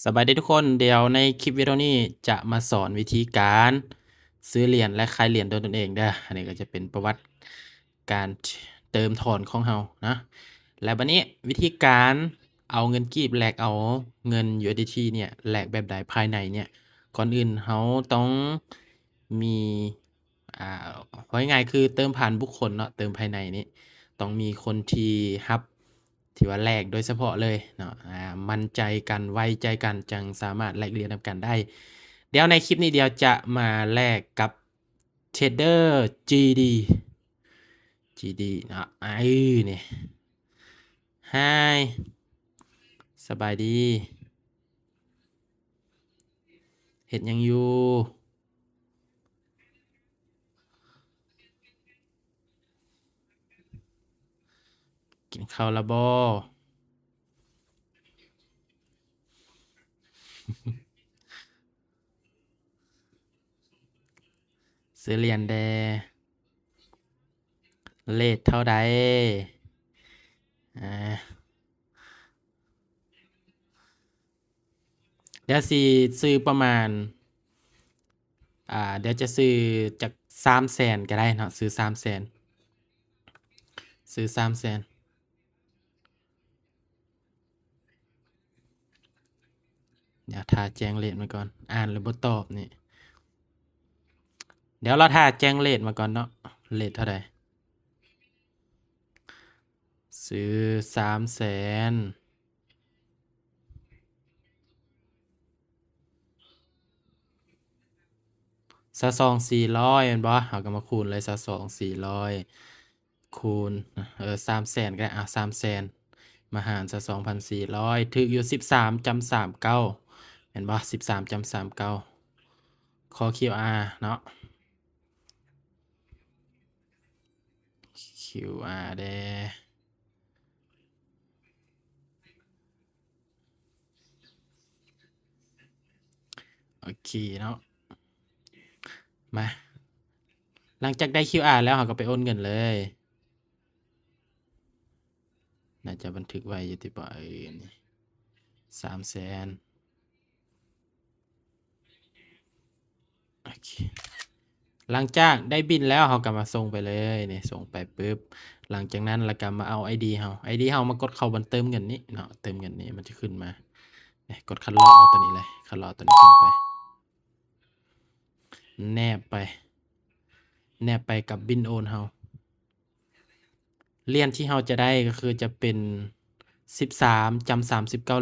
ສະບາຍດີທຸກຄົນ, ດຽວໃນຄລິບວິດີໂອນີ້ຈະມາສອນວິທີການຊື້ຫຼຽນ ແລະ ຂາຍຫຼຽນດ້ວຍຕົນເອງເດີ້. ອັນນີ້ກໍຈະເປັນປະຫວັດການເຕີມຖອນຂອງເຮົານະ ແລະ ບັດນີ້ວິທີການເອົາເງິນກີບແລກເອົາເງິນ USDT ເນີ້ຍ ແລກແບບໃດພາຍໃນເນີ້ຍ? ກ່ອນອື່ນເຮົາຕ້ອງມີ ອ່າ ເວົ້າງ່າຍໆຄືເຕີມຜ່ານບຸກຄົນເນາະ, ເຕີມພາຍໃນນີ້ຕ້ອງມີຄົນທີ່ຮັບ ທີ່ວ່າແລກໂດຍສະເພາະເລີຍເນາະ, ອ່າ ໝັ້ນໃຈກັນ ໄວ້ໃຈກັນ ຈັ່ງສາມາດແລກຫຼຽນນຳກັນໄດ້. ດຽວໃນຄລິບນີ້ດຽວຈະມາແລກກັບ Trader ຈີດີ ຈີດີ ເນາະ. ເອີ ນີ້ Hi ສະບາຍດີ. ເຮັດຫຍັງຢູ່? ກິນເຂົ້າແລ້ວບໍ່? ຊື້ຫຼຽນແດ່. ເຣດເທົ່າໃດ? ອ່າ ດຽວຊິຊື້ປະມານ ອ່າ ດຽວຈະຊື້ຈັກສາມແສນກໍໄດ້ເນາະ, ຊື້ສາມແສນ ຊື້ສາມແສນ. ດຽວຖ້າແຈ້ງເຣດມາກ່ອນ, ອ່ານແລ້ວບໍ່ຕອບນີ້. ດຽວລໍຖ້າແຈ້ງເຣດມາກ່ອນເນາະ, ເຣດເທົ່າໃດ? ຊື້ສາມແສນ ຊາວສອງສີ່ຮ້ອຍແມ່ນບໍ່? ເຮົາກໍມາຄູນເລີຍ ຊາວສອງສີ່ຮ້ອຍ ຄູນ ເອີ ສາມແສນກໍໄດ້ ອ່າ ສາມແສນມາຫານຊາວສອງພັນສີ່ຮ້ອຍ ຖືກຢູ່ສິບສາມຈຸດສາມເກົ້າ ແມ່ນບໍ່? ສິບສາມຈຸດສາມເກົ້າ. ຂໍຄິວອາເນາະ ຄິວອາແດ່. ໂອເຄເນາະ ມາ ຫຼັງຈາກໄດ້ຄິວອາແລ້ວ ເຮົາກໍໄປໂອນເງິນເລີຍ. ໜ້າຈະບັນທຶກໄວ້ຢູ່ຕິບໍ? ເອີ ນີ້ ສາມແສນ. ໂອເຄ ຫຼັງຈາກໄດ້ບິນແລ້ວ ເຮົາກໍມາສົ່ງໄປເລີຍ ນີ້ ສົ່ງໄປປຶບ ຫຼັງຈາກນັ້ນລະກໍມາເອົາໄອດີເຮົາ ໄອດີເຮົາມາກົດເຂົ້າບ່ອນເຕີມເງິນນີ້ເນາະ ເຕີມເງິນນີ້ມັນຈະຂຶ້ນມາ ນີ້ ກົດຄັດລອກເອົາຕົວນີ້ເລີຍ ຄັດລອກເອົາຕົວນີ້ສົ່ງໄປ ແນບໄປ ແນບໄປກັບບິນໂອນເຮົາ. ຫຼຽນທີ່ເຮົາຈະໄດ້ກໍຄືຈະເປັນສິບສາມຈຸດສາມສິບເກົ້າ